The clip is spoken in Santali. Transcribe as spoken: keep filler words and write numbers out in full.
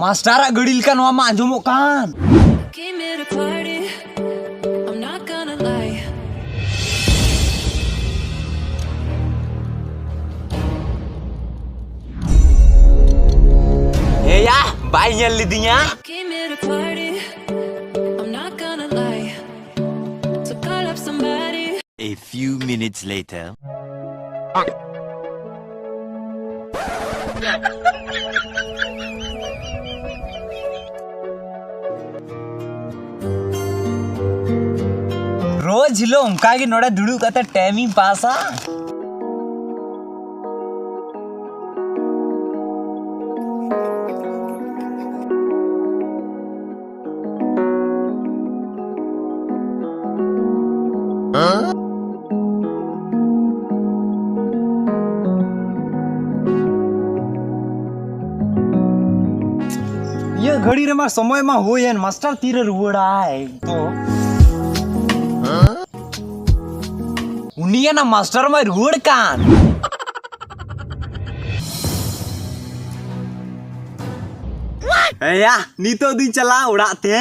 ᱢᱟᱥᱴᱟᱨᱟᱜ ᱜᱟᱹᱰᱤ ᱞᱮᱠᱟ ᱱᱚᱣᱟ ᱢᱟ ᱟᱸᱡᱚᱢᱚᱜ ᱠᱟᱱ᱾ Came here to party. I'm not gonna lie. ᱮᱭᱟ, ᱵᱟᱭ ᱧᱮᱞ ᱞᱤᱫᱤᱧᱟ᱾ Came here to party. I'm not gonna lie. So call up somebody. A few minutes later. ᱨᱳᱡᱽ ᱦᱤᱞᱳᱜ ᱚᱱᱠᱟ ᱜᱮ ᱱᱚᱰᱮ ᱫᱩᱲᱩᱵ ᱠᱟᱛᱮ ᱴᱟᱭᱤᱢ ᱤᱧ ᱯᱟᱥᱟ᱾ ᱤᱧᱟᱹᱜ ᱜᱷᱟᱹᱲᱤ ᱨᱮᱢᱟ ᱥᱚᱢᱚᱭ ᱢᱟ ᱦᱩᱭᱮᱱ, ᱢᱟᱥᱴᱟᱨ ᱛᱤᱨᱮ ᱨᱩᱣᱟᱹᱲᱟᱭ ᱛᱚ? ᱩᱱᱤᱭᱟᱜ ᱱᱟ ᱢᱟᱥᱴᱟᱨ ᱢᱟᱭ ᱨᱩᱣᱟᱹᱲ ᱠᱟᱱ᱾ ᱮᱭᱟ, ᱱᱤᱛᱚᱜ ᱫᱩᱧ ᱪᱟᱞᱟᱜᱼᱟ ᱚᱲᱟᱜ ᱛᱮ᱾